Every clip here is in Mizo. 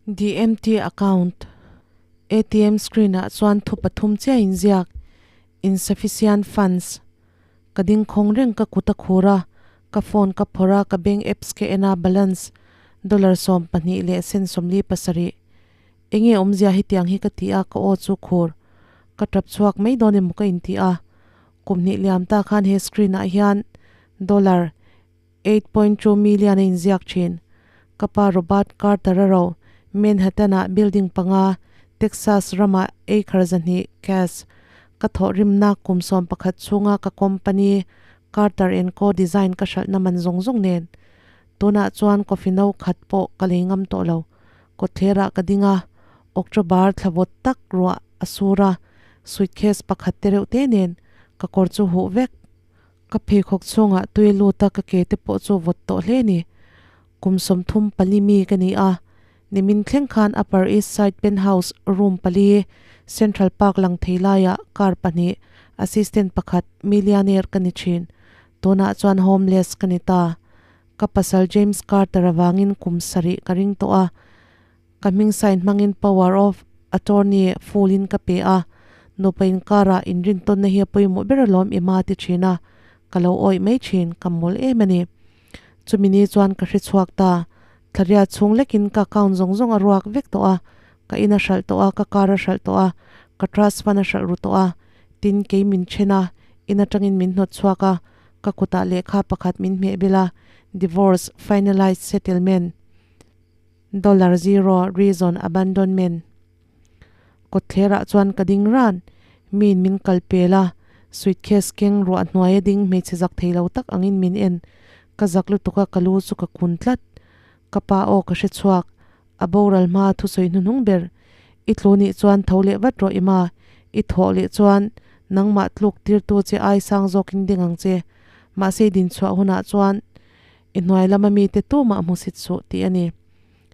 The empty account ATM screen ah chuan thu pathum chiah inziak insufficient funds ka ding khawng reng ka kut a khur a ka phone ka phawrh a ka bank apps ka en a balance dollar 12 leh sen 47 enge awmzia hetiang hi ka ti a ka aw chu khur ka tap chhuak mai dawn emaw ka inti a kum hnih liam ta khan he screen ah hian dollar 8.2 million a inziak thin. Ka pa Robert Carter a ro Manhattan-ah building panga, Texas ramah acre 200 cash ka thawhrimna kum 11 chhunga ka company Carter and Co design ka hralhna man zawng zawng nen. Tunah chuan coffee no khat pawh ka lei ngam tawh lo. Kawtthlerah ka ding a, October thla vawt tak ruah a sur a, suitcase pakhat te reuh te nen ka kawr chu huh vek. Ka pheikhawk chhungah tui lut a ka ke te pawh chu vawt tawh hle ni. Kum 34 mi ka ni a, nimin thleng khan Upper East Side Penthouse room pali, Central Park lang thei laiah car pahnih, assistant pakhat, millionaire ka ni thin. Tunah chuan homeless ka ni ta. Ka pasal James Carter avangin kum sarih ka ring tawh a, Ka hming sign hmangin power of attorney full in ka pe a, nupa inkarah inrintawnna hi a pawimawh ber alawm i ma ti thin a, ka lo awih mai thin, ka mawl em a ni. Chumi ni chuan ka hre chhuak ta, thlaria chhung lekin ka account zawng zawng a ruak vek tawh a, ka in a hralh tawh a, ka car a hralh tawh a, ka trust fund a hralh ru tawh a, tin kei min then a, in atangin min hnawt chhuak a, ka kutah lehkha pakhat min hmeh bel a, divorce, finalized settlement. Dollar zero reason abandonment Kawtthlerah chuan ka ding ran. Miin min kal pel a, suitcase keng ruah hnuaia ding hmeichhe zak thei lo tak angin min en. Ka zak lutuk a, ka lu chu ka kun tlat. Ka pa aw ka hre chhuak. A boral hma thusawi hnuhnung ber. I tlu nih chuan tho leh vat rawh ima. I thawh leh chuan nangmah tluk tirtu che ai sang zawkin ding ang che. Mahse i dinchhuah hunah chuan I hnuai lama mite tumah hmusit suh tih a ni.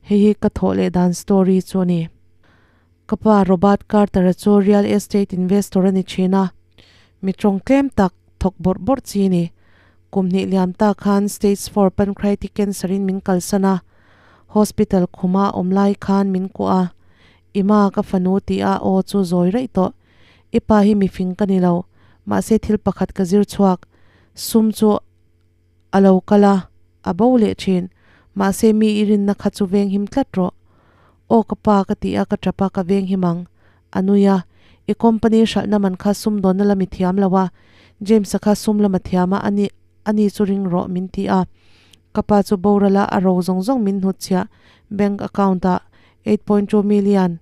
Hei hi ka thawh leh dan story chu a ni. Ka pa Robert Carter-a chu real estate investor a ni thin a, mi tawng tlem tak, thawk bawrh bawrh chi a ni. Kum hnih liam ta khan stage four pancreatic cancer in min kalsan a, hospital khuma awm lai khan min kuah a, I ma ka fanu tih a aw chu zawi raih tawh. I pa hi mifing ka ni lo, mahse thil pakhat ka zir chhuak. Sum chu A lo kal a, a bo leh thin. Mahse mi i rinna kha chu veng him tlat rawh. Aw ka pa ka ti a, ka tap a, ka veng him ang. A nui a, I company hralhna man kha sumdawnna lam i thiam lo a, James-a kha sum lam a thiam a, ani ani chu ring rawh min ti a. Ka pa chu boral a, a ro zawng zawng min hnutchhiah bank account ah 8.2 million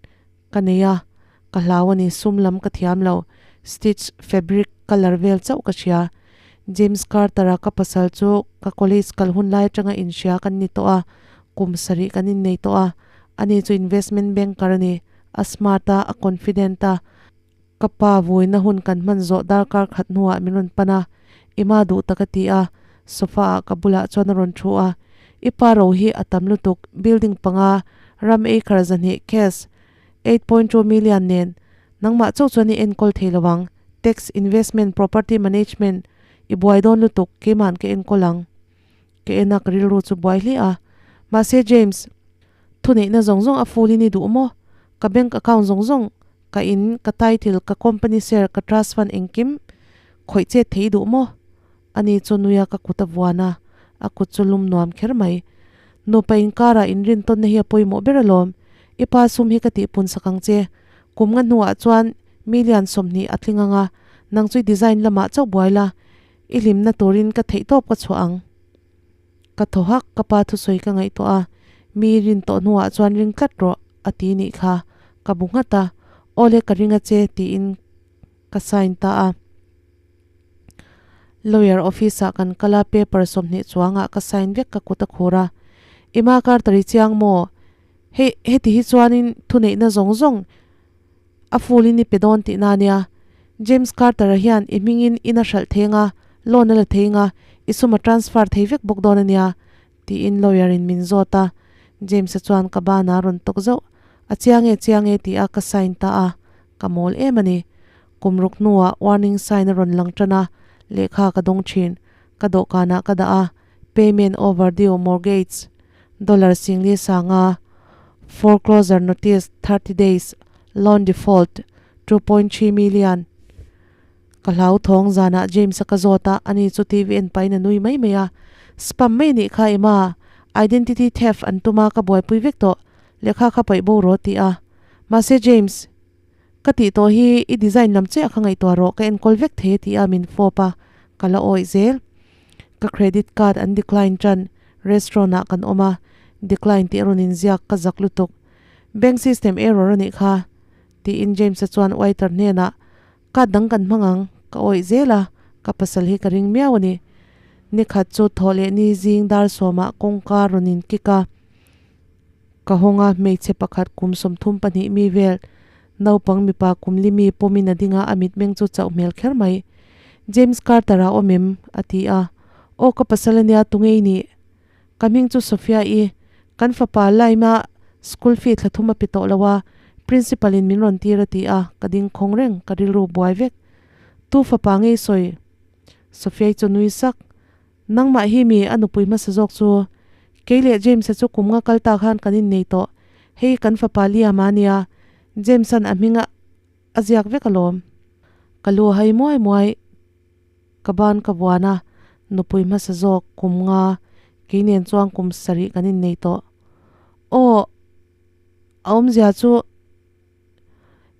ka nei a, ka hlau a ni, sum lam ka thiam lo, stitch, fabric, colour vel chauh ka hria. James Carter-a ka pasal chu ka college kal hun lai atanga inhria kan ni tawh a, kum sarih kan innei tawh a, ani chu investment banker a ni, a smart a, a confident a, ka pa vuina hun kan hman zawh darkar khat hnuah min rawn pan a, i ma duh tak a ti a, sofa ah ka bulah chuan a rawn thu a, i pa ro hi a tam lutuk, building panga, ram acre 200 cash 8.2 million nen nangmah chauh chuan i enkawl thei lo ang, tax, investment, property management i buai dawn lutuk, keima'n ka enkawl ang. Ka en a, ka rilru chu buai hle a. Mahse James, thuneihna zawng zawng a full in i duh maw? Ka bank account zawng zawng, ka in, ka title, ka company share, ka trust fund engkim khawih chet thei i duh maw? Ani chu nuia ka kut a vuan a, a kut chu lum nuam kher mai. Nupa inkarah inrintawnna hi a pawimawh ber alawm. I pa sum hi ka tihpun sak ang che. Kum nga hnuah chuan million 20 a tling ang a, nang chu i design lamah chauh buai la, i hlimna turin ka theihtawp ka chhuah ang. Ka thaw hak, ka pa thusawi ka ngaihtuah a, mi rin tawh hnuah chuan ring tlat rawh a ti nih kha. Ka bu nghat a, Awle ka ring a che tiin ka sign ta a. Lawyer office ah kan kal a, paper 20 chuangah ka sign vek ka kut a khur a. Ima Carter i chiang maw? Hei heti hi chuanin thuneihna zawng zawng a full in i pe dawn tihna ania. James Carter-a hian i hmingin in a hralh theng a, loan a la theng a, i sum a transfer thei vek bawk dawn ania, tiin lawyer in min zawt a. James-a chuan ka banah a rawn tawk zauh. A chiang e chiang e ti a ka sign ta a, ka mawl em a ni. Kum ruk hnuah warning sign a rawn lang tan a, lehkha ka dawng thin. Ka dawhkanah ka dah a, payment overdue mortgage dollar 10,500. Foreclosure notice, 30 days, loan default, 2.3 million. Ka hlauthawng zanah James-a ka zawt a, ani chu TV en pahin a nui mai mai a. Spam mai nih kha Emma, identity theft an tum a ka buaipui vek tawh, lehkha kha paih bo rawh ti a. Mahse James, ka tih tawh hi i design lam chiah kha ngaihtuah rawh, ka enkawl vek thei a ti a min fawp a, ka la awih zel. Ka credit card an decline tan, restaurant ah kan awm a, decline tih a rawn inziak ka zak lutuk. Bank system error a nih kha, tiin James-a chuan waiter hnenah Card dang kan hmang ang, ka awih zel a, ka pasal hi ka ring miau a ni. Nikhat chu thawh leh ni zing dar sawmah kawngka rawn in kik a, ka hawng a, hmeichhe pakhat kum 32 mi vel, naupang mipa kum li mi pawmin a ding a, a mitmeng chu chauh hmel kher mai. James Carter-a awm em? a ti a. Aw ka pasal a nia, tunge i nih? Ka hming chu Sophia-i, kan fapa Lime-a school fee thla thum a pe tawh lo a, principal in min rawn tir a ti a, ka ding khawng reng, ka rilru buai vek. Tu fapa ngei sawi? Sophia-i chu nui sak. Nangmah hi mi a nupui hmasa zawk chu. Kei leh James-a chu kum nga kal ta khan kan innei tawh. Hei kan fapa Liam-a a nia, James-a'n a hming a ziak vek alawm. Ka lu hai muai muai. Ka ban ka vuan a, nupui hmasa zawk kum nga kei nen chuan kum sarih kan innei tawh. Aw, a awmzia chu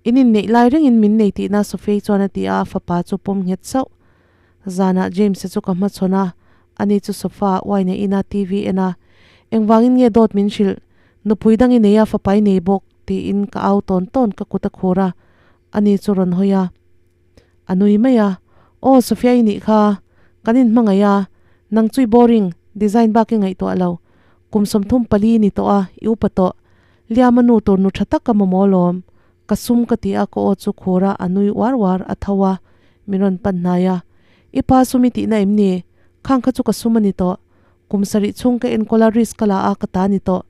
in inneih lai rengin min nei tihna Sophie chuan a ti a, a fapa chu pawm nghet sauh. Zanah James-a chu ka hmachhawn a, ani chu sofa ah uaina in a TV en a, Engvangin nge dawt min hrilh? Nupui dang i nei a, fapa i nei bawk, tiin ka au tawn tawn ka kut a khur a, ani chu rawn hawi a. A nui mai a, Aw Sophia i nih kha, kan inhmangaih a, nang chu i boring, design bak i ngaihtuah lo. Kum 34 ni tawh a, i upa tawh. Liama nu tur nu tha tak ka mamawh alawm. Ka sum ka ti a, ka aw chu khur a, a nui uar uar, a tho a, min rawn pan hnai a. I pa sum i tihna em ni? Khang kha chu ka sum a ni tawh. Kum sarih chhung ka enkawl a, risk ka la a, ka ta ni tawh.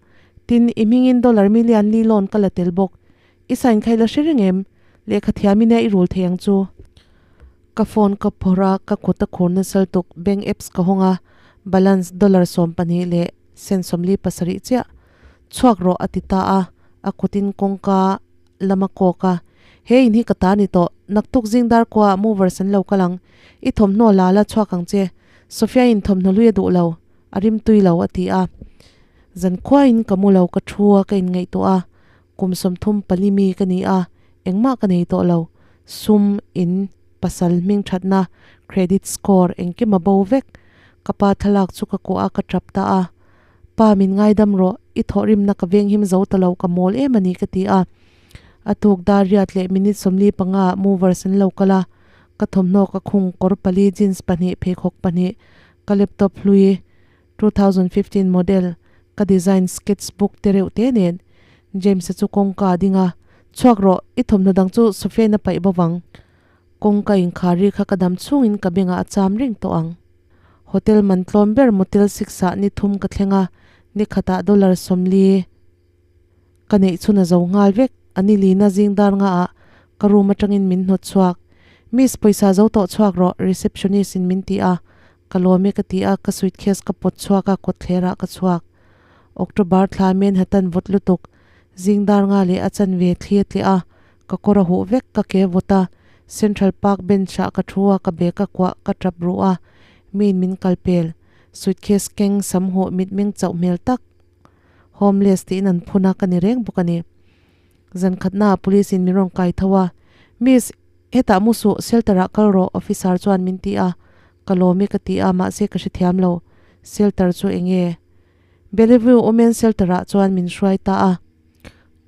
Tin, i hmingin dollar million li loan ka la tel bawk. I sign kha i la hre reng em? Lehkha thiam ina i rul thei ang chu. Ka phone ka phawrh a, ka kut a khur nasal tuk, bank apps ka hawng a, balance dollar 12 leh cent 47 chiah. Chhuak rawh a ti ta a, a kutin kawngka lam a kawk a. He in hi ka ta ni tawh, naktuk zing dar kuaah movers an lo kal ang. I thawmhnaw la la chhuak ang che. Sophia in thawmhnaw hlui a duh lo, a rim tui lo a ti a. Zan khuain ka mu lo, ka thu a, ka inngaihtuah a. Kum 34 mi ka ni a, engmah ka nei tawh lo. Sum, in, pasal hming thatna, credit score engkim a bo vek. Ka pa thlalak chu ka kuah a, ka tap ta a. Pa min ngaidam rawh, i thawhrimna ka venghim zo ta lo, ka mawl em a ni ka ti a. A tuk dar riat leh minute 45 ah movers an lo kal a, ka thawmhnaw ka khung kawr pali, jeans pahnih, pheikhawk pahnih, ka laptop hlui, 2015 model ka design sketch book te reuh te nen James-a chu kawngka a ding a, Chhuak rawh, i thawmhnaw dang chu Sophia-in a paih bo vang. Kawngka inkhar ri kha ka dam chhungin ka bengah a cham reng tawh ang. Hotel man tlawm ber Motel Six-ah ni thum ka thleng a, ni khatah dollar 40 ka neih chhun a zo nghal vek. A ni lina zing dar ngaah ka room atangin min hnawt chhuak. Miss, pawisa zo tawh chhuak rawh, receptionist-in min ti a, Ka lawm e ka ti a, ka suitcase ka pawt chhuak a, kawtthler ah ka chhuak. October thla Manhattan vawt lutuk, zing dar nga leh a chanve thli a tleh a, ka kawr a huh vek, ka ke vawt a, Central Park bench ah ka thu a, ka bag a kuah, ka tap ruh a, miin min kal pel. Suitcase keng sam huh mitmeng chauh hmel tak. Homeless tiin an phun a, ka ni reng bawk a ni. Zan khatnaah police in min rawn kai tho a, Miss, hetah mu suh, shelter ah kal rawh, officer chuan min ti a. Ka lawm e ka ti a, mahse ka hrethiam lo. Shelter chu eng nge? Bellevue Women Shelter ah chuan min hruai ta a.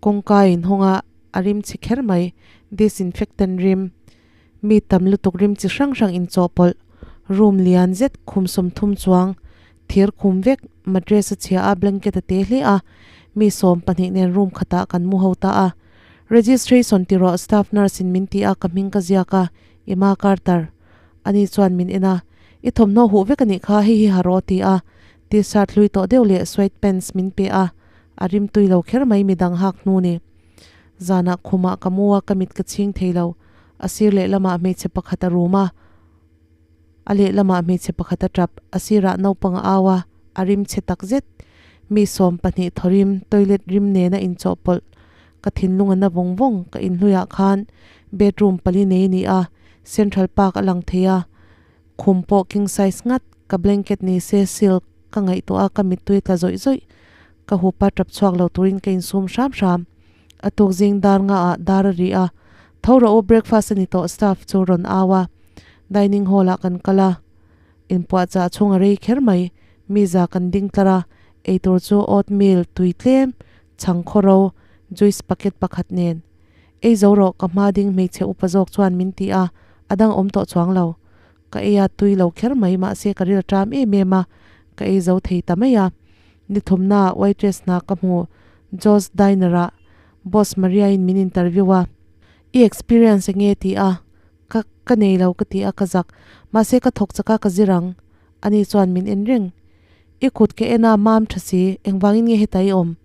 Kawngka in hawng a, a rim chhi kher mai, disinfectant rim. Mi tam lutuk rim chi hrang hrang inchawhpawlh, room lian zet khum 30 chuang, thir khum vek, mattress a chhia a, blanket a te hle a, mi 12 nen room khatah kan mu ho ta a. Registration ti rawh staff nurse in min ti a, ka hming ka ziak a, Emma Carter. Ani chuan min en a, I thawmhnaw huh vek a nih kha, hei hi ha rawh a ti a, t-shirt hlui tawh deuh leh sweat pants min pe a, a rim tui lo kher mai midang hak hnu ni. Zanah khumah ka mu a, ka mit ka chhing thei lo. A sir lehlamah hmeichhe pakhat a rum a, a lehlamah hmeichhe pakhat a tap. A sirah naupang a au a, a rim chhe tak zet. Mi 12 thawrim, toilet rim nena inchawhpawlh ka thinlung a na vawng vawng. Ka inhluiah khan bedroom pali nei a ni a, Central Park a lang thei a, khum pawh king size ngat, ka blanket ni se silk ka ngaihtuah a, ka mittui tla zawih zawih. Ka hupa tap chhuak lo turin ka insum hram hram. A tuk zing dar nga ah dar a ri a, Tho rawh u, breakfast a ni tawh staff chu rawn au a. Dining hall ah kan kal a, inpuahchah chhung a rei kher mai. Mi za kan ding tlar a, eitur chu oatmeal, tui tlem, chhang khawro, juice packet pakhat nen. Ei zo rawh, ka hma ding hmeichhe upa zawk chuan min ti a, a dang awm tawh chuang lo. Ka ei a tui lo kher mai, mahse ka ril a ṭam em em a, ka ei zo thei ta mai a. Ni thumnaah waitress hna ka hmu, Joe's Diner-ah Boss Maria-in min interview a. I experience eng nge ti a? Ka, ka nei lo ka ti a, ka zak. Mahse ka thawk chak a, ka zir ang. Ani chuan min en reng. I kut ka en a, mam tha si, engvangin nge heta i awm?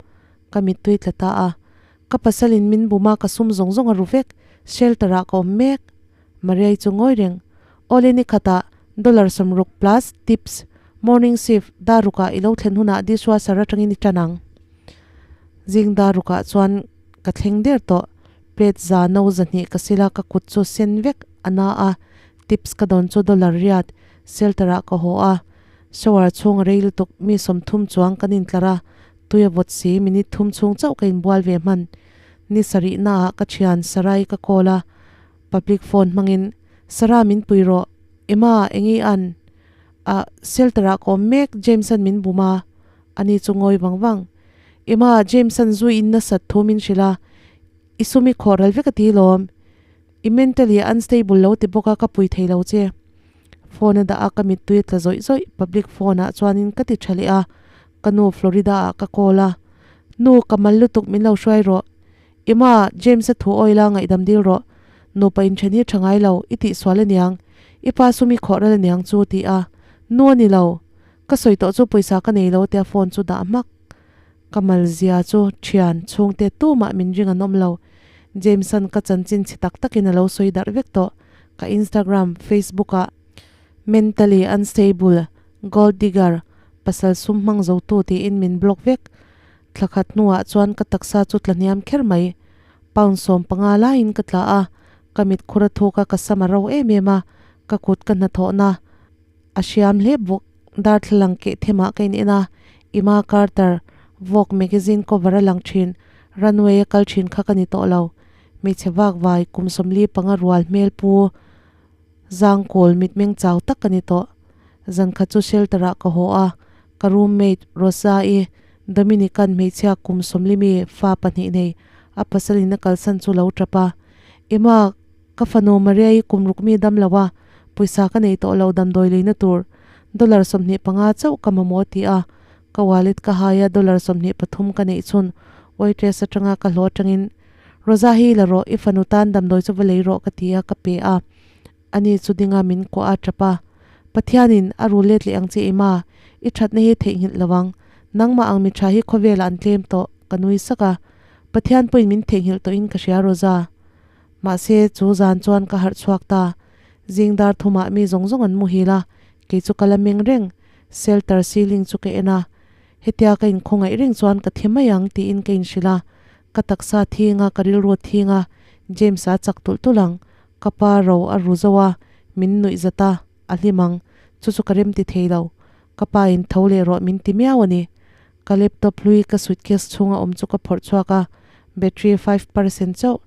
Ka mittui tla ta a. Ka pasalin min bum a, ka sum zawng zawng a ru vek. Shelter-ah ka awm mek. Maria-i chu ngawi reng. Awle ni khatah dollar 60 plus tips, morning shift, dar rukah i lo thlen hunah dishwasher atangin i tan ang. Zing dar rukah chuan ka thleng der tawh. Plate za no 200 ka sil a, ka kut chu sen vek a na a, tips ka dawn chu dollar riat, shelter ah ka haw a. Shower chhung a rei lutuk, mi 30 chuang kan intlar a, tui a vawt si, minute thum chhung chauh ka inbual ve hman. Ni sarih naah ka thian Sarai ka call a, Public phone hmangin Sarah min pui rawh, Emma eng i an? Ah, shelter ah ka awm mek, James-a'n min bum a, ani chu ngawi vang vang. Emma, James-a'n zu in nasat thu min hrilh a, i sum i khawh ral vek a ti lawm. I mentally unstable lo ti bawk a, ka pui thei lo che. Phone a dah a, ka mittui a tla zawih zawih, public phone ah chuanin ka ti tha leh a, ka nu Florida ah ka call a, Nu, ka mal lutuk min lo hruai rawh. Emma, James-a thu awila ngaihdam dil rawh. Nupa inthen hi tha ngai lo, i tihsual aniang. I pa sum i khawh ral aniang chu, ti a. Nu a ni lo. Ka sawi tawh chu pawisa ka nei lo tia phone chu dah hmak. Ka mal zia chu thian, chhungte tumah min ring an awm lo. James-a'n ka chanchin chhe tak takin a lo sawi darh vek tawh. Ka Instagram, Facebook-ah mentally unstable, gold digger, pasal sum hmang zotu tiin min block vek. Thla khat hnuah chuan ka taksa chu tla hniam kher mai. Pound 15 laiin ka tla a, ka mit khur a thuk a, ka sam a ro em em a, ka kut ka hnathawhna a hriam hle bawk. Darthlalang keh themah ka in en a, Emma Carter, Vogue magazine cover a lang thin, runway a kal thin kha ka ni tawh lo. Hmeichhe vak vai, kum 45 rual hmel pu Zangkawl mitmeng chau tak ka ni tawh. Zan khat chu shelter ah ka haw a, ka roommate Rosa-i, Dominican hmeichhia kum 40 mi fa pahnih nei, a pasalin a kalsan chu lo tap a. Emma, ka fanu Maria-i kum ruk mi dam lo a, pawisa ka nei tawh lo damdawi leina tur dollar 25 chauh ka mamawh ti a, ka wallet ka hai a dollar 23 ka neih chhun waitress atanga ka hlawh atangin Rosa hi la rawh, i fanu tan damdawi chu va lei rawh ka ti a, ka pe a. Ani chu dinga min kuah a tap a. Pathianin a ru let leh ang che Emma, i thatna hi theihnghilh lo ang. Nangmah ang mi tha hi khawvelah an tlem tawh, ka nui sak a. Pathian pawhin min theihnghilh tawhin ka hria Rosa. Mahse, chu zan chuan ka harh chhuak ta. Zing dar thumah mi zawng zawng an muhil a, kei chu ka la meng reng. Shelter ceiling chu ka en a. Hetia ka inkhawngaih reng chuan ka thi mai ang tiin ka inhrilh a. Ka taksa thinga ka rilru thinga James-a chak tulh tulh ang. Ka pa ro a ru zo a, min nuih zat a, a hlim ang. Chu chu ka rem ti thei lo. Ka pa in tho leh rawh min ti miau a ni. Ka laptop hlui ka suitcase chhunga awm chu ka phawrh chhuak a, battery 5% chauh.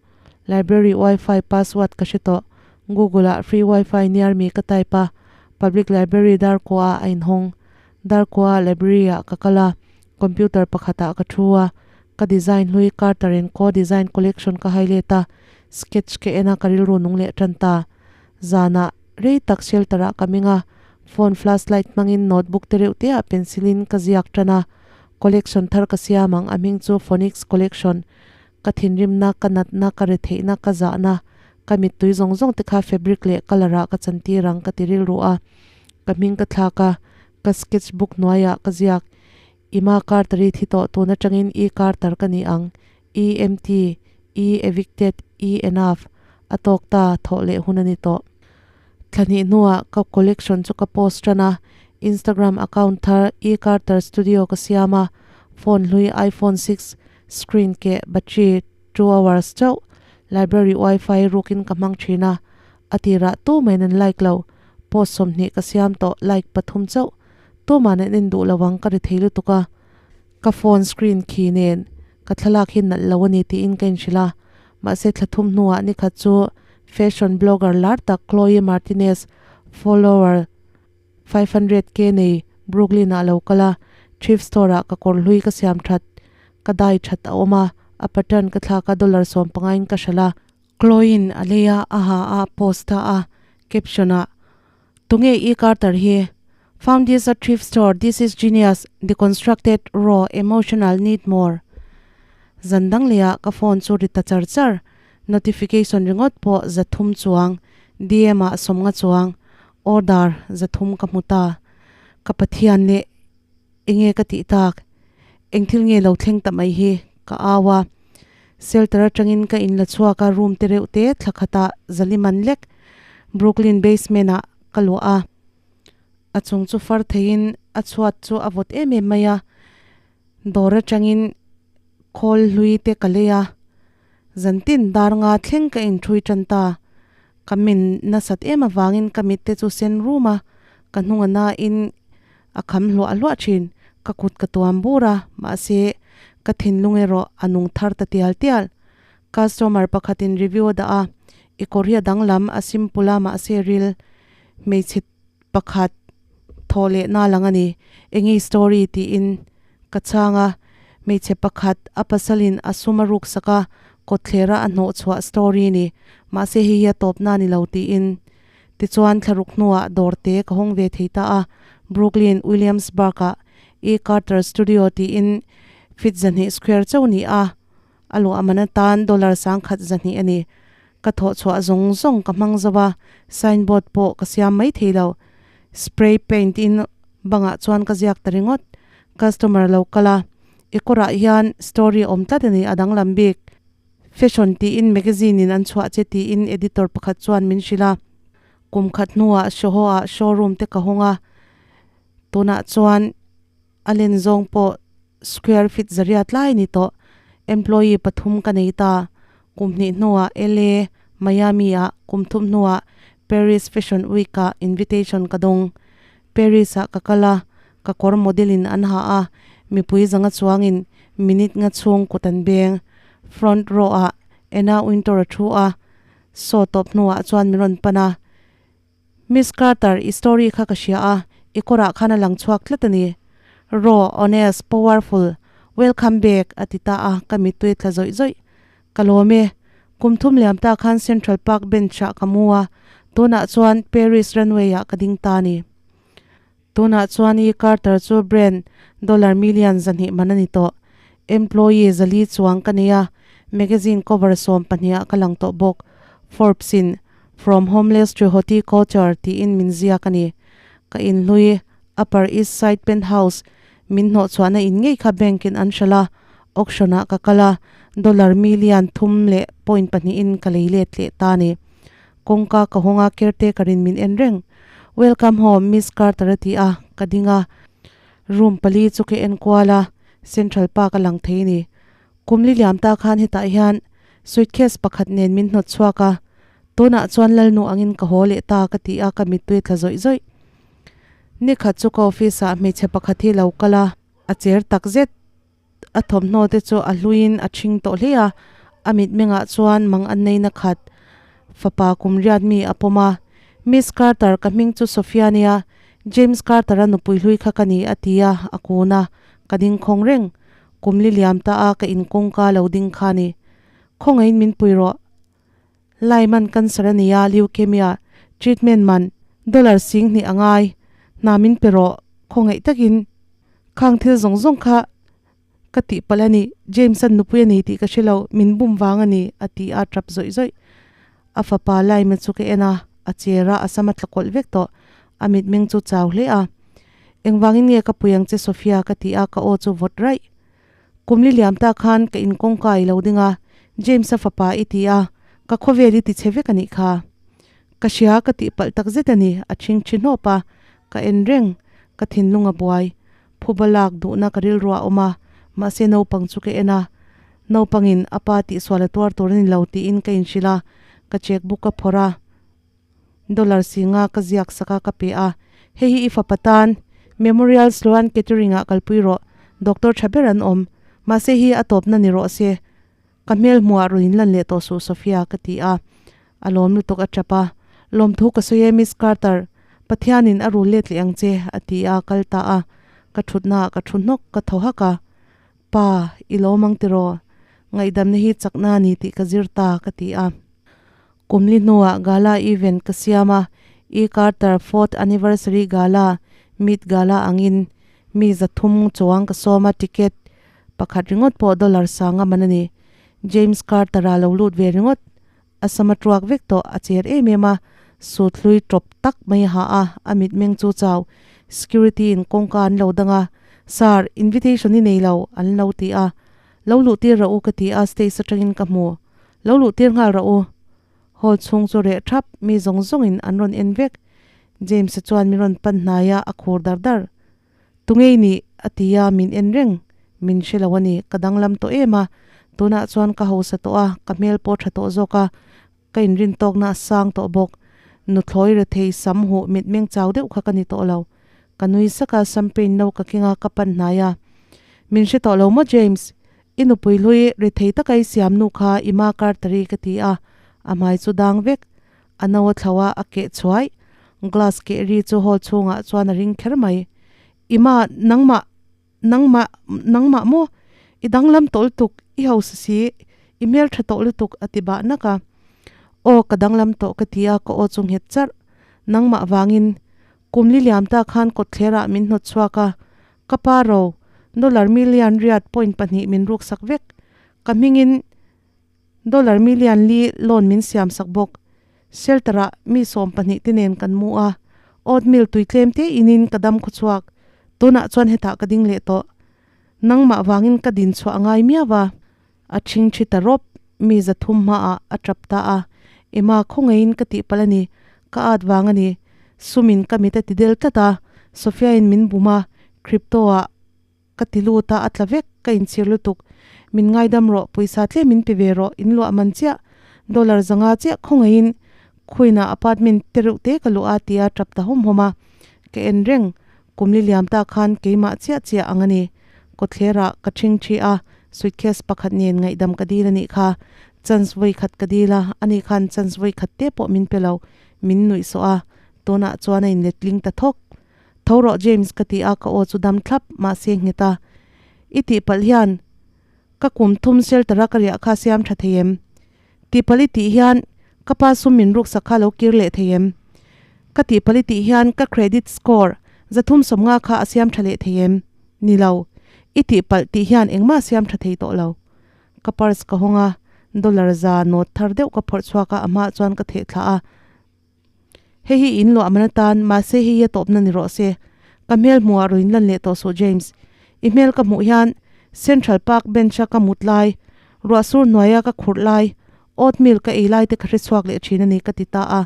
Library wifi password ka hre tawh. Google ah free wifi near me ka type a, public library Darkua ah a inhawng. Darkua library ah ka kal a, computer pakhatah ka thu a, ka design hlui Carter and Co design collection ka hai let a, sketch ka en a ka rilru nung leh tan ta. Zanah rei tak shelter ah ka meng a, phone flashlight hmangin notebook te reuh te ah pencil in ka ziak tan a, collection thar ka siam ang a hming chu Phonics collection. Ka thinrimna, ka natna, ka retheihna, ka zahna, ka mittui zawng zawng te kha fabric leh colour ah ka chantir ang ka ti rilru a, ka hming ka thlak a, ka sketch book hnuaiah ka ziak. Emma Carter-i thi tawh tun atangin E Carter ka ni ang. E empty, E evicted, E enough. A tawk ta, thawh leh hun a ni tawh. Thla hnih hnuah ka collection chu ka post tan a, Instagram account thar E Carter Studio ka siam a. Phone hlui iPhone 6 screen keh battery 2 hours chauh. Library wifi rukin ka hmang thin a. A tirah tumahin an like lo. Post 20 ka siam tawh, like 3 chauh. Tuman an en duh lo ang, ka ri thei lutuk a. Ka phone screen khi nen ka thlalak hi nalh lo a ni tiin ka inhrilh a. Mahse thla thum hnuah nikhat chu fashion blogger lar tak Chloe Martinez, follower 500K nei, Brooklyn ah lo kal a, thrift store ah ka kawr hlui ka siam that, ka dye that a awm a, a pattern ka thlak a dollar 15 in ka hralh a. Chloe in a lei a, a ha a, a post ta a, caption ah, Tunge E Carter hi? Found this at thrift store, this is genius, deconstructed, raw, emotional, need more. Zan dang leh ah ka phone chu ri ta char char, notification ringawt pawh 300 chuang, DM ah 50 chuang, order 300 ka hmu ta. Ka Pathian leh enge ka tih tak? Eng thil nge lo thleng ta mai hi? Ka au a. Shelter atangin ka in la chhuak a, room te reuh te thla khatah zaliman lek Brooklyn basement ah ka luah a. A chung chu far theiin a chhuat chu a vawt em em mai a. Dawr atangin khawl hlui te ka lei a. Zantin dar nga thleng ka inthui tan ta. Ka min nasat em avangin ka mit te chu sen rum a, ka hnung a nain a kham hluah hluah thin. Ka kut ka tuam bur a, mahse ka thinlung erawh a nung thar ta tial tial. Customer pakhatin review a dah a, I kawr hi a danglam, a simple a, mahse ril hmeichhe pakhat thaw leh na lang a ni. Enge story tiin ka chhang a, hmeichhe pakhat a pasalin a sum a ruk sak a, kawtthlera a hnawh chhuah story ni. Mahse hei hi a tawp na ni lo tiin. Tichuan thlaruk hnuah dawr te ka hawng ve thei ta a, Brooklyn, Williamsburg ah E. Carter Studio tiin feet 200 square chauh ni a. A luah man atan dollar 1200 a ni. Ka thawh chhuah zawng zawng ka hmang zo a, signboard pawh ka siam mai thei lo. Spray paint in bangah chuan ka ziak ta ringawt. Customer lo kal a, I kawrah hian story awm tlat a ni, a danglam bik. Fashion tiin magazine in an chhuah che tiin editor pakhat chuan min hrilh a. Kum khat hnuah Soho ah showroom te ka hawng a, tunah chuan A len zawng pawh square feet 800 lai ni tawh. Employee 3 ka nei ta. Kum hnih hnuah LA, Miami ah, kum thum hnuah Paris Fashion Week ah invitation ka dawng. Paris ah ka kal a, ka kawr model in an ha a, mipui 500 chuangin minute nga chhung kut an beng. Front row ah Anna Wintour a thu a, show tawp hnuah chuan min rawn pan a. Miss Carter, i story kha ka hria a, i kawrah khan a lang chhuak tlat a ni. Raw, honest, powerful, welcome back, a ti ta a, ka mittui tla zawih zawih. Ka lawm e. Kum thum liam ta khan Central Park bench-ah ka mu a, tunah chuan Paris runway-ah ka ding ta a ni. Tunah chuan i Carter chu brand dollar million 200 man a ni tawh. Employee 400 chuang ka nei a, magazine cover 12 ah ka lang tawh bawk. Forbes-in From Homeless to Haute Couture tiin min ziak a ni. Ka inhlui, Upper East Side penthouse min hnawhchhuahna in ngei kha bank-in an hralh a, auction-ah ka kal a, dollar million thum leh point pahnihin ka lei let leh ta a ni. Kawngka ka hawng a, caretaker-in min en reng. Welcome home, Miss Carter a ti a, ka ding a. Room pali chu ka en kual a, Central Park a lang thei a ni. Kum li liam ta khan hetah hian suitcase pakhat nen min hnawt chhuak a, tunah chuan Lalnu angin ka haw leh ta ka ti a, ka mittui tla zawih zawih. Nikhat chu ka office ah hmeichhe pakhat hi lo kal a, a cher tak zet. A thawmhnaw te chu a hluiin a ṭhing tawh hle a, a mitmengah chuan mang an neina khat fapa kum riat mi a pawm a. Miss Carter, ka hming chu Sophia nia, James Carter-a nupui hlui kha ka ni a ti a, a kun a, ka ding khawng reng. Kum li liam ta a ka in kawngka lo ding kha ni. Khawngaihin min pui rawh. Lyman cancer a nia, leukemia, treatment man dollar 2000 a ngai. Hna min pe rawh, khawngaih takin. Khang thil zawng zawng kha ka tih palh a ni, James-a'n nupui a ni tih ka hre lo, min bum vang a ni, a ti a, tap zawih zawih. A fapa Lyman chu ka en a, a cher a, a sam a tla kawlh vek tawh. A mitmeng chu chau hle a. Engvangin nge ka pui ang che Sophia? ka ti a, ka aw chu vawt raih. Kum li liam ta khan ka in kawngka i lo ding a, James-a fapa i ti a, ka khawvel i ti che vek a nih kha. Ka hria ka tih palh tak zet a ni, a ṭhing ṭhi hnawp a, ka en reng, ka thinlung a buai. Phuba lak duhna ka rilru a awm a, Mahse naupang chu ka en a, naupangin a pa tihsual a tuar tur a ni lo tiin ka inhrilh a, ka check book ka phawrh a, dollar singa ka ziak sak a ka pe a, hei hi i fapa tan Memorial Sloan Kettering ah kalpui rawh, doctor tha ber an awm, mahse hi a tawpna ni rawh se, ka hmel hmuh ah rawn inlan leh tawh suh Sophia ka ti a, a lawm lutuk a tap a, lawmthu ka sawi e Miss Carter, Pathianin a rul let leh ang che a ti a, kal ta a, ka thutna ah ka thu hnawk ka thaw hak a, Pa, i lawm ang tiraw? Ngaihdamna hi chakna a ni tih ka zir ta ka ti a. Kumli hnuah gala event ka siam a, E. Carter fourth anniversary gala, Meet Gala angin mi zathum chuang ka sawm a, ticket pakhat ringawt pawh dollar sanga man a ni. James Carter-a lo lut ve ringawt, a sama tuak vek tawh, a cher em em a, suit hlui tawp tak mai a ha a, a mitmeng chu chau. Security in kawngka an lo dang a, Sir, invitation i nei lo, an lo ti a. Lo luh tir rawh u ka ti a, stage atangin ka hmu. Lo luh tir nghal rawh u. Hall chhung chu reh thap, mi zawng zawngin an rawn en vek. James-a chuan min rawn pan hnai a, a khur dar dar. Tungei nih? a ti a, min en reng. Min hre lo a ni, ka danglam tawh em a. Tunah chuan ka hausa tawh a, ka hmel pawh tha tawh zawk a, ka inrintawkna a sang tawh bawk. Nuthlawi rethei sam huh mitmeng chau deuh kha ka ni tawh lo. Ka nui sak a, champagne no ka keng a, ka pan hnai a. Min hre tawh lo maw James? I nupui hlui rethei taka i siam nu kha i ma Carter-i ka ti a, a hmai chu dang vek. A no a thlo a, a keh chhuai. Glass keh ri chu hall chhungah chuan a ring kher mai. I ma, nangmah, nangmah, nangmah maw? I danglam tawh lutuk, i hausa si, i hmeltha tawh lutuk a ti bah nak a. Aw, ka danglam tawh ka ti a, ka aw chu nghet charh. Nangmah vangin kum li liam ta khan kawtthlerah min hnawt chhuak a, Ka pa ro, dollar million riat point pahnih min ruk sak vek. Ka hmingin dollar million li loan min siam sak bawk. Shelter ah mi 12 te nen kan mu a, oatmeal tui tlem te inin ka dam khaw chhuak. Tunah chuan hetah ka ding leh tawh. Nangmah vangin ka din chhuah a ngai miau a. A thing thi ta rawp, mi 300 hmaah a tap ta a. Emma khawngaihin ka tihpalh a ni, ka at vang a ni. Sumin ka mit a ti del tlat a, Sophia-in min bum a, crypto-ah ka ti lut a, a tla vek, ka inchhir lutuk. Min ngaidam rawh, pawisa tlem min pe ve rawh, in luah man chiah, dollar 500 chiah khawngaihin Khuina apartment te reuh te ka luh a tia tap ta hawm hawm a, ka en reng, Kum li liam ta khan keimah chiah chiah ang a ni. Kawtthlerah ka ṭhing ṭhi a, suitcase pakhat nen ngaihdam ka dil a nih kha. Chance vawi khat ka dil a, ani khan chance vawi khat te pawh min pe lo, min nuih sawh a. Tunah chuan a inletling ta thawk. Tho rawh James ka ti a, ka aw chu dam thlap, mahse nghet a. I tihpalh hian ka kum thum shelter-a ka riah kha siam ṭha thei em? Tihpalh i tih hian ka pa sum min ruksak kha lo kir leh thei em? Ka tihpalh i tih hian ka credit score 350 kha a siam tha leh thei em? Ni lo. I tihpalh tih hian engmah a siam tha thei tawh lo. Ka purse ka hawng a, dollar 100 note thar deuh ka phawrh chhuak a, a hmaah chuan ka theh thlah a. Hei hi in luah man atan, mahse hei hi a tawpna ni rawh se. Ka hmel hmuhah rawn inlan leh tawh suh James. I hmel ka hmuh hian Central Park bench-a ka mut lai, ruahsur hnuaia ka khurh lai, oatmeal ka ei lai te ka hre chhuak leh thin a ni ka ti ta a.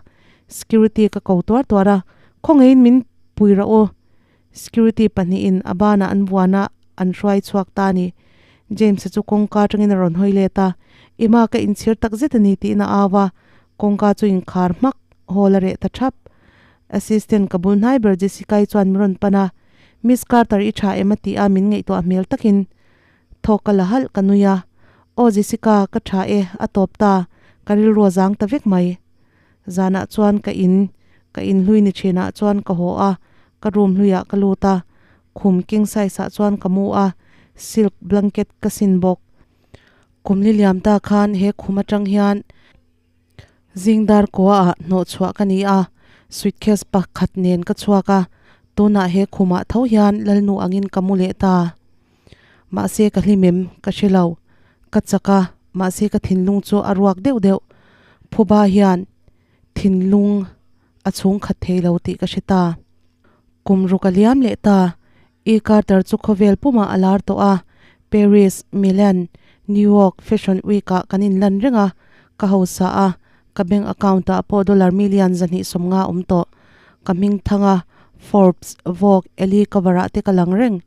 Security ka ko tuar tuar a, Khawngaihin min pui rawh u. Security pahnihin a banah an vuan a, an hruai chhuak ta a ni. James-a chu kawngka atangin a rawn hawi let a, Ima ka inchhir tak zet a ni tiin a au a, kawngka chu inkhar hmak, hall a reh ta thap. Assistant ka bul hnai ber Jessica-i chuan min rawn pan a, Miss Carter i tha em a ti a, min ngaihtuah hmel takin thawk ka la halh ka nui a, Aw Jessica, ka tha e, a tawp ta, ka rilru a zang ta vek mai. Zanah chuan ka in, ka in hlui ni thinah chuan ka haw a, ka room hluiah ka lut a, khum king size ah chuan ka mu a, silk blanket ka sin bawk. Kum li liam ta khan he khum atang hian zingdar kua ah hnawh chhuah ka ni a, suitcase pakhat nen ka chhuak a, tunah he khumah tho hian lalnu angin ka mu leh ta. Mahse ka hlim em ka hre lo, ka chak a, mahse ka thinlung chu a ruak deuh deuh. Phuba hian thinlung a chhung khat thei lo tih ka hre ta. Kum ruk a liam leh ta, E Carter chu khawvel pumah a lar tawh a, Paris, Milan, New York Fashion Week ah kan inlan reng a, ka hausa a, ka bank account ah pawh dollar million 250 a awm tawh. Ka hming thang a, Forbes, Vogue, Elle cover ah te ka lang reng.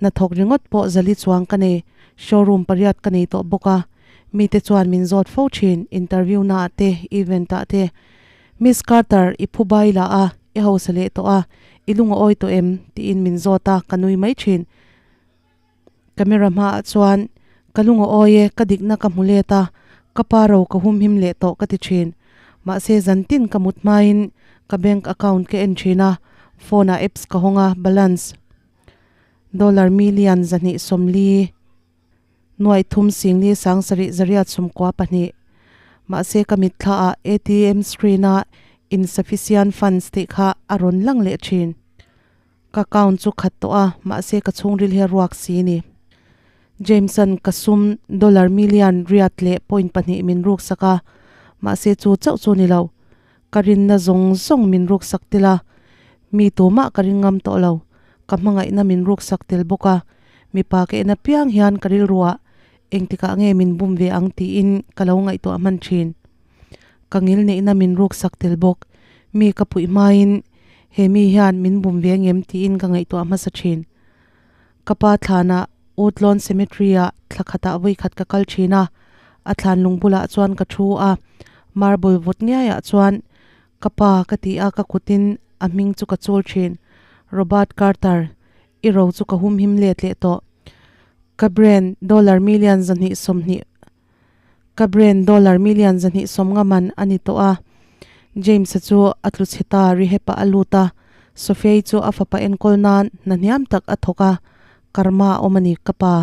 Hnathawk ringawt pawh zali chuang ka nei, showroom pariat ka nei tawh bawk a. Mite chuan min zawt fo thin, interview naah te, event ah te. Miss Carter, i phu bai la a, i hausa leh tawh a, i lung a awi tawh em? tiin min zawt a, ka nui mai thin. Camera hmaah chuan, Ka lung a awi e, ka dikna ka hmu let a, ka pa ro ka humhim leh tawh ka ti thin. Mahse zantin ka mut hmain ka bank account ka en thin a, phone ah apps ka hawng a, balance dollar million 240 nuaih thum singli sangsarih zariat 92. Mahse ka mitthla ah ATM screen a insufficient funds tih kha a rawn lang leh thin. Ka account chu khat tawh a, mahse ka chhungril hi a ruak si ni. James-a'n ka sum dollar million riat leh point pahnih min ruk sak a, mahse chu chauh chu ni lo. Ka rinna zawng zawng min ruk sak tel a, mi tumah ka ring ngam tawh lo. Ka hmangaihna min ruk sak tel bawk a, mipa ka en apiang hian ka rilruah engtikah nge min bum ve ang tiin ka lo ngaihtuah hman thin. Ka ngil neihna min ruk sak tel bawk. Mi ka puih hmain he mi hian min bum ve ngem tiin ka ngaihtuah hmasa thin. Ka pa thlanah Woodlawn Cemetery-ah thla khatah vawi khat ka kal thin a, a thlan lung bulah chuan ka thu a, marble vawt ngiaiah chuan ka pa ka ti a, ka kutin a hming chu ka chul thin. Robert Carter, i ro chu ka humhim let leh tawh. Ka brand dollar million 220. Ka brand dollar million 250 man a ni tawh a. James-a chu a tlu chhe ta, rehab-ah a lut a. Sophia-i chu a fapa enkawl nan hna hniam tak a thawk a, karma a awm a ni ka pa.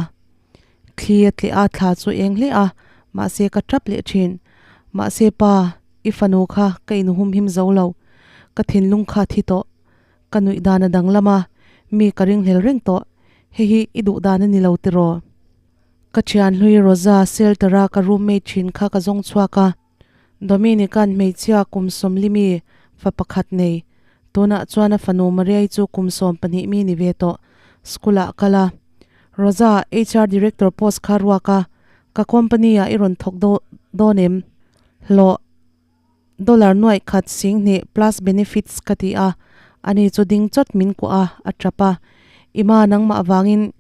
Thli a tleh a, thla chu eng hle a, mahse ka tap leh thin. Mahse pa, i fanu kha ka inhumhim zo lo. Ka thinlung kha a thi tawh. Ka nuih dan a danglam a, mi ka ringhlel reng tawh. Hei hi i duh dan a ni lo tiraw? Ka thian hlui Rosa shelter-a ka roommate thin kha ka zawng chhuak a, Dominican hmeichhia kum 40 mi fa pakhat nei, tunah chuan a fanu Mariai chu kum 12 mi ni ve tawh, school-ah kal a. Rosa, HR director post kha ruak a, ka company-ah i rawn thawk dawn em? Hlawh. Dollar nuaih khat 2000 plus benefits ka ti a, ani chu ding chawt min kuah a, a tap a. Ima nangmah vangin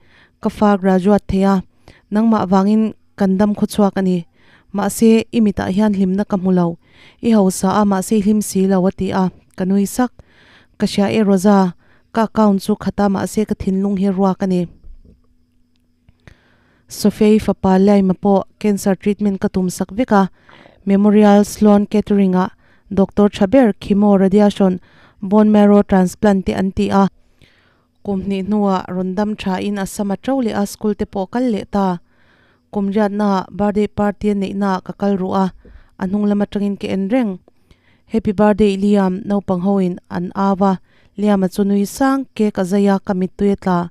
ka fa graduate thei a, nangmah vangin kan dam khaw chhuak a ni. Mahse, i mitah hian hlimna ka hmu lo. I hausa a, mahse i hlim si lo a ti a, ka nui sak. Ka hria e Rosa, ka account chu khat a, mahse ka thinlung hi ruak a ni. Sophia-i fapa Liam-a pawh cancer treatment ka tum sak vek a, Memorial Sloan Kettering-ah doctor tha ber chemo, radiation, bone marrow transplant te an ti a. Kum hnih hnuah rawn dam thain a sama to leh a school te pawh kal leh ta. Kum riatnaah birthday party a neihnaah ka kal ruh a, a hnung lam atangin ka en reng. Happy birthday Liam, naupang hoin an au a, Liam-a chu nui sang cake a zai a, ka mittui a tla.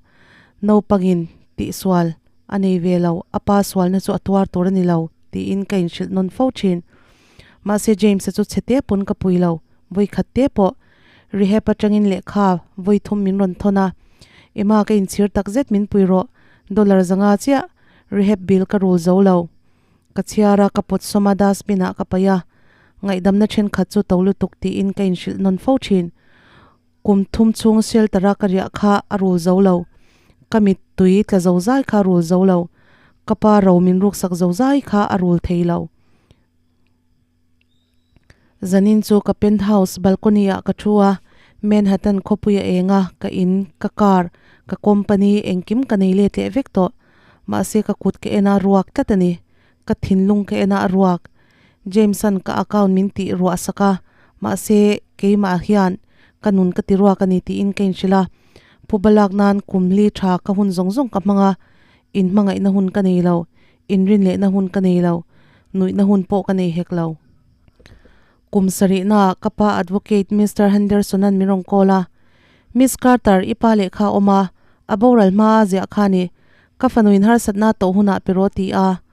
Naupangin tihsual a nei ve lo, a pa sualna chu a tuar tur a ni lo, tiin ka inhrilh nawn fo thin. Mahse James-a chu chhe te pawn ka pui lo, vawi khat te pawh rehab atangin lehkha vawi thum min rawn thawn a. Emma ka inchhir takzet min pui rawh, dollar 500 chiah rehab bill ka rul zo lo. Ka chhiar a, ka pawt sawm a, dustbin ah ka paih a, ngaihdamna thenkhat chu to lutuk tiin ka inhrilh nawn fo thin. Kum thum chhung shelter a ka riah kha a rul zo lo. Ka mittui tla zo zai kha a rul zo lo. Ka pa ro min ruksak zo zai kha a rul thei lo. Zanin chu ka penthouse balcony ah ka thu a, Manhattan khawpui a eng a, ka in, ka car, ka company engkim ka nei let leh vek tawh. Mahse ka kut ka en a ruak tlat a ni. Ka thinlung ka en a a ruak. James-a'n ka account min tih ruah sak a, mahse keimah hian ka nun ka ti ruak a ni tiin ka inhrilh a. Phuba lak nan kum li tha ka hun zawng zawng ka hmang a, inhmangaihna hun ka nei lo, inrinlehna hun ka nei lo, nuihna hun pawh ka nei hek lo. Kum sarihnaah ka pa advocate Mister Henderson-a'n min rawn call a, Miss Carter, i pa lehkha a awm a, a boral hma a ziah kha a ni. Ka fanuin harsatna tawh hunah pe rawh ti a,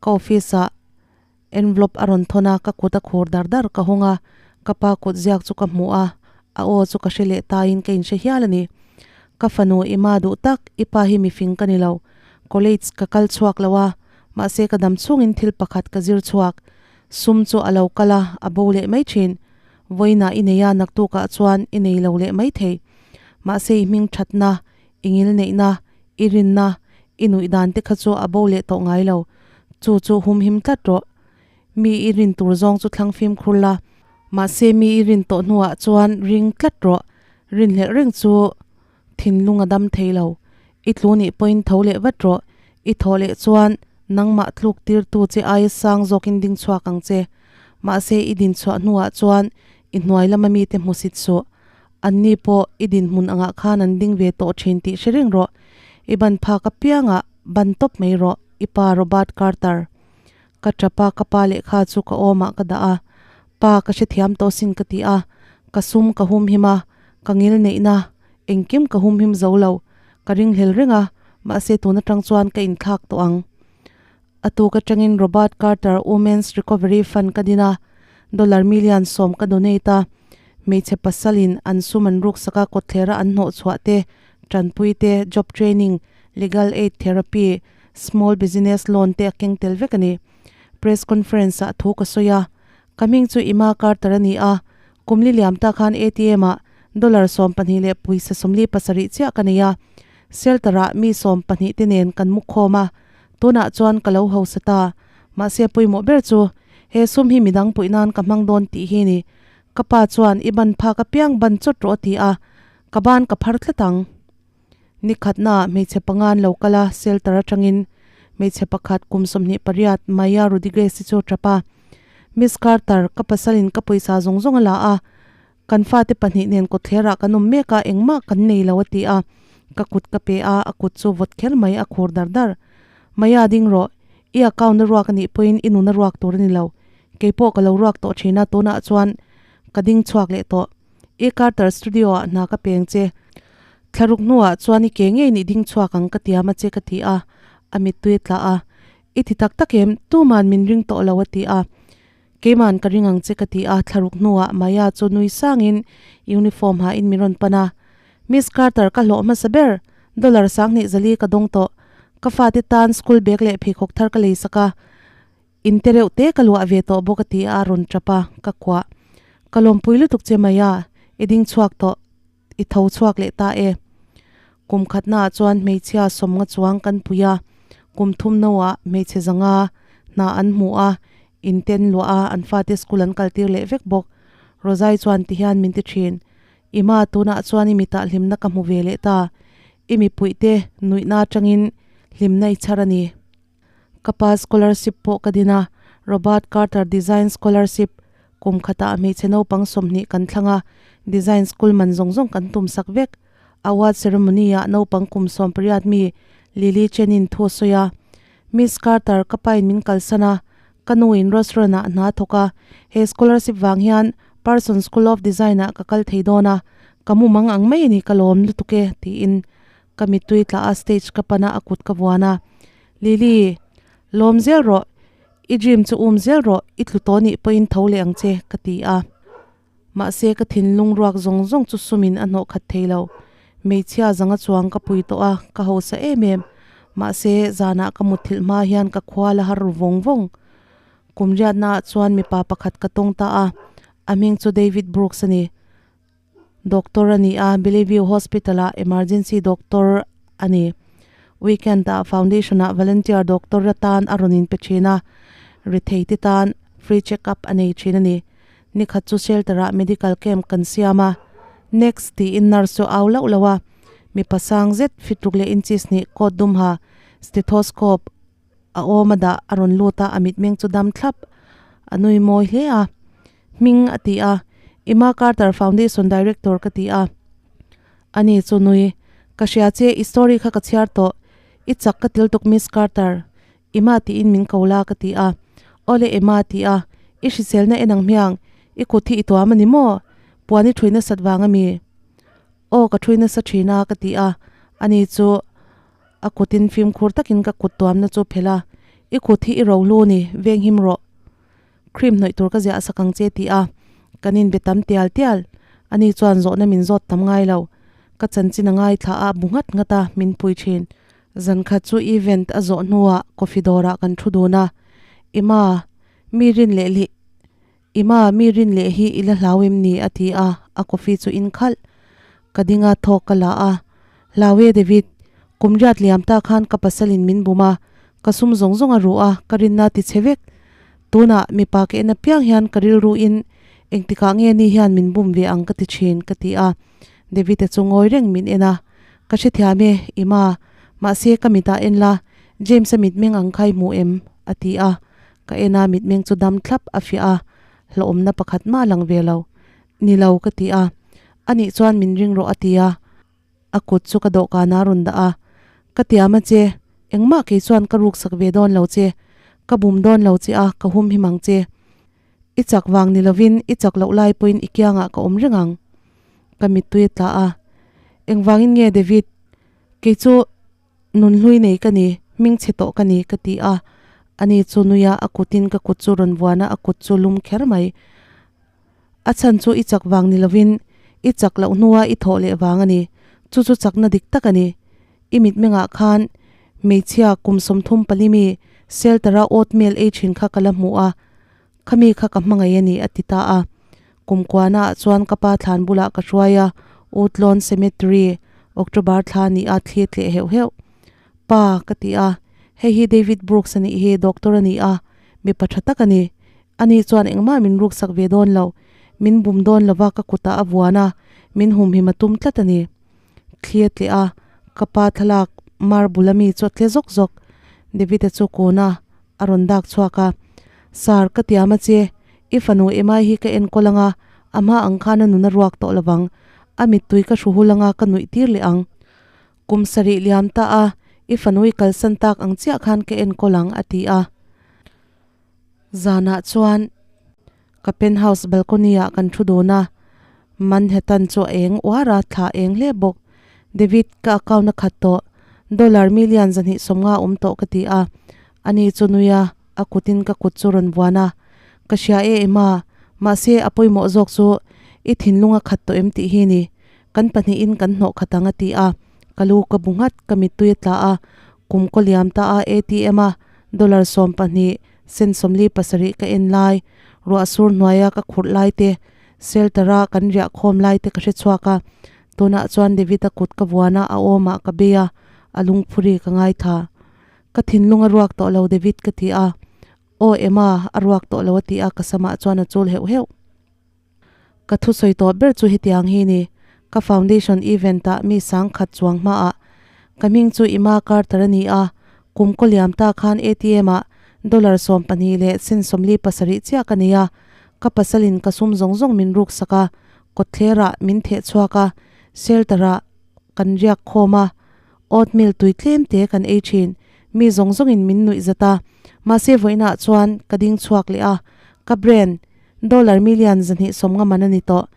ka office-ah Envelope a rawn thawn a, ka kut a khur dar dar ka hawng a, ka pa kut ziak chu ka hmu a, a aw chu ka hre leh taiin ka inhre hial a ni. Ka fanu i ma duh tak, i pa hi mifing ka ni lo. College ka kal chhuak lo a, mahse ka dam chhungin thil pakhat ka zir chhuak. Sum chu a lo kal a, a bo leh mai thin. Vawiinah i nei a, naktukah chuan i nei lo leh mai thei. Mahse i hming thatna, i ngil neihna, I rinna, i nuih dan te kha chu a bo leh tawh ngai lo. Chu chu hum him tlat rawh. Mi i rin tur zawng chu thlang fimkhur la. Mahse mi i rin tawh hnuah chuan ring tlat rawh. Rinhlelh reng chu thinlung a dam thei lo. I tlu nih pawhin tho leh vat rawh. I thaw leh chuan nangmah tluk tirtu che aia sang zawkin ding chhuak ang che. Mahse i din chhuah hnuah chuan i hnuai lama mite hmusit suh. Anni pawh i dinhmun angah khan an ding ve tawh thin tih hre reng rawh. I ban phak apiangah ban tawp mai rawh, i pa Robert Carter. Ka tap a, ka pa lehkha chu ka awmah ka dah a. Pa, ka hrethiam tawh sin ka ti a. Ka sum ka humhim a, ka ngil neihna engkim ka humhim zo lo. Ka ringhlel reng a, mahse tun atang chuan ka inthlak tawh ang. A tuk atangin Robert Carter Women's Recovery Fund ka din a, dollar million sawm ka donate a. Hmeichhe pasalin an sum an ruksak a kawtthlera an hnawhchhuah te, tanpui te, job training, legal aid therapy, small business loan te a keng tel vek a ni. Press conference ah thu ka sawi a, ka hming chu Emma Carter a ni a, kum li liam ta khan ATM ah dollar 12 leh pawisa 47 chiah ka nei a, shelter ah mi 12 te nen kan mu khawm a, Tunah chuan ka lo hausa ta. Mahse pawimawh ber chu he sum hi midang puih nan ka hmang dawn tih hi ni. Ka pa chuan i ban phak apiang ban chawt rawh a ti a, ka ban ka phar tlat ang. Ni khatnaah hmeichhe panga an lo kal a, shelter atangin hmeichhe pakhat kum 28 Maya Rodriguez-i chu a tap a. Miss Carter, ka pasalin ka pawisa zawng zawng a la a, Kan fate pahnih nen kawtthlerah kan awm mek a, engmah kan nei lo a ti a. Ka kut ka pe a, a kut chu vawt kher mai a khur dar dar. Maya ding rawh, i account a ruak a nih pawhin i nun a ruak tur a ni lo. Keipawh ka lo ruak tawh thin a, tunah chuan ka ding chhuak leh tawh. I Carter studio ah hna ka peng che. Thlaruk hnuah chuan i ke ngei nih ding chhuak ang ka tiam a che ka ti a, a mittui a tla a. I ti tak tak em, tuman min ring tawh lo a ti a. Keiman ka ring ang che ka ti a, thlaruk hnuah Maya chu nui sangin uniform ha in min rawn pan a. Miss Carter ka hlawh hmasa ber, dollar 2004 ka dawng tawh. Ka fate tan school bag leh pheikhawk thar ka lei sak a, in te reuh te ka luah ve tawh bawk a ti a, a rawn tap a, ka kuah. Ka lawmpui lutuk che Maya, i ding chhuak tawh, i tho chhuak leh ta e. Kum khatnaah chuan hmeichhia 50 chuang kan pui a, kum thum noah hmeichhe 500 hna an hmu a, In ten luah a, an fate school an kal tir leh vek bawk. Rozai chuan ti hian min ti thin. Ima, tunah chuan i mitah hlimna ka hmu ve leh ta. I mipuihte nuihna atangin hlimna i chhar a ni. Ka pa scholarship pawh ka din a, Robert Carter Design Scholarship, kum khatah hmeichhe naupang 20 kan thlang a, design school man zawng zawng kan tum sak vek. Award ceremony-ah naupang kum 18 mi Lily Chen-in thu a sawi a. Miss Carter, ka pain min kalsan a, ka nuin restaurant-ah hna a thawk a, he scholarship vang hian Parsons School of Design-ah ka kal thei dawn a, ka mu mang ang mai a ni, ka lawm lutuk e, tiin ka mittui tla a, stage ka pan a, a kut ka vuan a. Lily, lawm zel rawh, i dream chu um zel rawh, i tlu tawh nih pawhin tho leh ang che, ka ti a. Mahse ka thinlung ruak zawng zawng chu sumin a hnawh khat thei lo. Hmeichhia zanga chuang ka pui tawh a, ka hausa em em. Mahse zanah ka mutthilh hma hian ka khua la har ru vawng vawng. Kum riatnaah chuan mipa pakhat ka tawng ta a, a hming chu David Brooks a ni. Doctor a ni a, Bellevue Hospital-ah emergency doctor a ni. Weekend-ah foundation-ah volunteer doctor atan a rawn inpe thin a, rethei te tan free check-up a nei thin a ni. Nikhat chu shelter ah medical camp kan siam a, next tiin nurse chu au lauh lauh a, mipa sang zet fit ruk leh inches hnih coat dum ha stethoscope a awm a dah a rawn lut a, a mitmeng chu dam thlap a nui mawi hle a, hming a ti a, Emma Carter Foundation Director ka ti a, ani chu nui, ka hria che i story kha ka chhiar tawh, i chak ka til tuk Miss Carter, Emma tiin min ko la ka ti a. Awle Emma ti a, i hriselna en ang hmiang, i kut hi i tuam a ni maw? Puan i thui nasat vang a mi? Aw ka thui nasa thin a ka ti a, ani chu a kutin fimkhur takin ka kut tuamna chu phelh a, i kut hi i rohlu a ni, venghim rawh. Cream hnawih tur ka ziah sak ang che ti a, kan inbe tam tial tial. Ani chuan zawhna min zawt tam ngai lo. Ka chanchin a ngaithla a, bu nghat nghat a, min pui thin. Zan khat chu event a zawh hnuah coffee dawrah kan thu dun a, Ima, mi rin leh lih Ima, mi rin leh hi i la hlau em ni? a ti a, a coffee chu in khalh. Ka ding a, thawk ka la a, Hlau e David. Kum riat liam ta khan ka pasalin min bum a, ka sum zawng zawng a ruh a, ka rinna ti chhe vek. Tunah mipa ka en apiang hian ka rilru in engtikah nge ni hian min bum ve ang ka ti thin, ka ti a. David-a chu ngawi reng min en a, Ka hrethiam e, Ima, mahse ka mitah en la, James-a mitmeng ang kha i hmu em? a ti a. Ka en a, mitmeng chu dam thlap a fiah a, hlauhawmna pakhat mah a lang ve lo. Ni lo, ka ti a. Anih chuan min ring rawh a ti a. A kut chu ka dawhkanah a rawn dah a, Ka tiam a che, engmah kei chuan ka ruksak ve dawn lo che, ka bum dawn lo che a, ka hum him ang che. I chak vang ni lovin i chak loh lai pawhin i kiangah ka awm reng ang. Ka mittui a tla a, Engvangin nge David, kei chu nun hlui nei ka ni, hming chhe tawh ka ni, ka ti a. Ani chu nuia a kutin ka kut chu rawn vuan a, a kut chu lum kher mai. A chhan chu i chak vang ni lovin i chak loh hnua i thawh leh vang a ni. Chu chu chakna dik tak a ni. I mitmengah khan hmeichhia kum 34 mi shelter-a oatmeal ei thin kha ka la hmu a, khami kha ka hmangaih a ni a ti ta a. Kum kuanaah chuan ka pa thlan bulah ka hruai a, Woodlawn Cemetery, October thla ni a thli tleh heuh heuh. Pa, ka ti a, hei hi David Brooks a nih hi, doctor a ni a, mipa tha tak a ni. Ani chuan engmah min ruksak ve dawn lo, min bum dawn lova ka kutah a vuan a, min humhim a tum tlat a ni. Thli a tleh a, ka pa thlalak mar bul ami chu a tle zawk zawk. David-a chu kun a, a rawn dak chhuak a, Sir, ka tiam a che, i fanu Emma-i hi ka enkawl anga, a hma ang khan a nun a ruak tawh lovang, a mittui ka hru hul anga ka nuih tir leh ang. Kum sarih liam ta a, i fanu i kalsan tak ang chiah khan ka enkawl ang, a ti a. Zanah chuan ka penthouse balcony ah kan thu dun a, Manhattan chu a eng uar a, thla a eng hle bawk. David, ka account a khat tawh, dollar million 250 awm tawh ka ti a. Ani chu nui a, a kutin ka kut chu rawn vuan a. Ka hria e Emma, mahse a pawimawh zawk chu i thinlung a khat tawh em tih hi ni. Kan pahnihin kan hnawh khat ang a ti a. Ka lu ka bu nghat, ka mittui a tla a, kum kaw liam ta a ATM a dollar 12 sen 47 ka en lai, ruah sur hnuaia ka khurh lai te, shelter a kan riah khawm lai te ka hre chhuak a, tunah chuan David-a kut ka vuan a, a awmah ka bei a, a lungphuri ka ngaithla. Ka thinlung a ruak tawh lo David ka ti a, Aw Emma, a ruak tawh lo a ti a, ka samah chuan a chul heuh heuh. Ka thusawi tawh ber chu hetiang hi ni, ka foundation event ah mi sang khat chuang hmaah ka hming chu Emma Carter a ni a, kum kaw liam ta khan ATM ah dollar 12 leh sen 47 chiah ka nei a, ka pasalin ka sum zawng zawng min ruk sak a, kawtthler ah min theh chhuak a, shelter ah kan riak khawm a, oatmeal tui tlem te kan ei thin, mi zawng zawngin min nuih zat a, mahse vawiinah chuan ka ding chhuak leh a, ka brand Dollar million 250 man a ni tawh.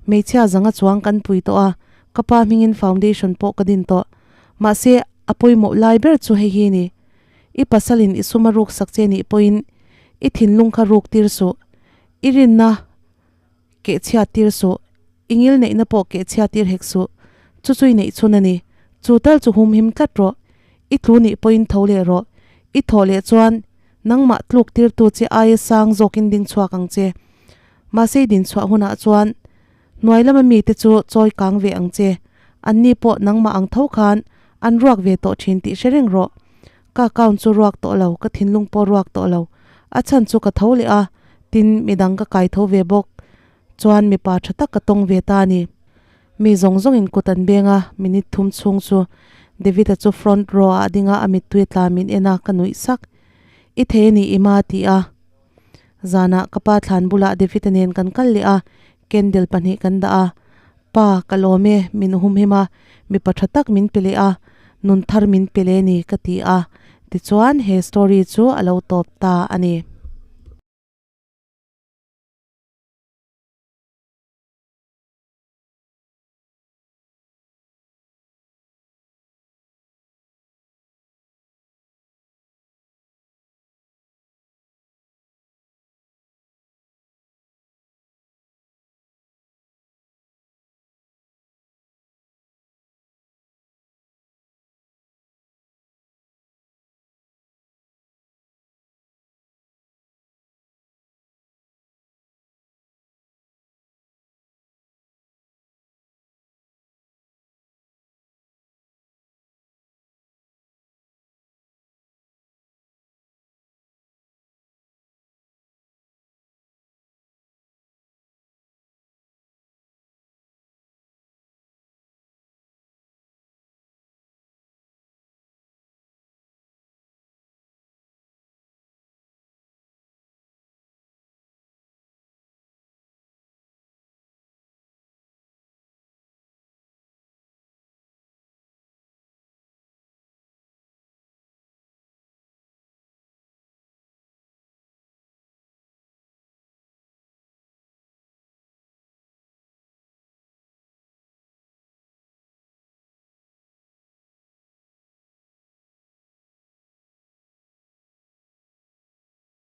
Hmeichhia 500 chuang kan pui tawh a, ka pa hmingin foundation pawh ka din tawh. Mahse, a pawimawh lai ber chu hei hi ni. I pasalin i sum a ruk sak che nih pawhin i thinlung kha ruk tir suh. I rinna keh chhiat tir suh. I ngil neihna pawh keh chhiat tir hek suh. Chu chu i neih chhun a ni. Chu tal chu humhim tlat rawh. I tlu nih pawhin tho leh rawh. I thawh leh chuan Nangmah tluk tirtu che aia sang zawkin ding chhuak ang che. Mahse i din chhuah hunah chuan hnuai lama mite chu chawi kang ve ang che. Anni pawh nangmah ang tho khan an ruak ve tawh thin tih hre reng rawh. Ka account chu ruak tawh lo, ka thinlung pawh ruak tawh lo. A chhan chu ka tho leh a, tin midang ka kai tho ve bawk. Chuan mipa tha tak ka tawng ve ta a ni. Mi zawng zawngin kut an beng a, minute thum chhung chu David-a chu front row ah a ding a, a mittui a tla min en a, ka nuih sak. I thei a ni i ma ti a. Zanah ka pa thlan bulah David-a nen kan kal leh a, candle pahnih kan dah a. Pa, ka lawm e, min hum him a, mipa tha tak min pe leh a, nun thar min pe leh a ni ka ti a. Tichuan he story chu a lo tawp ta a ni.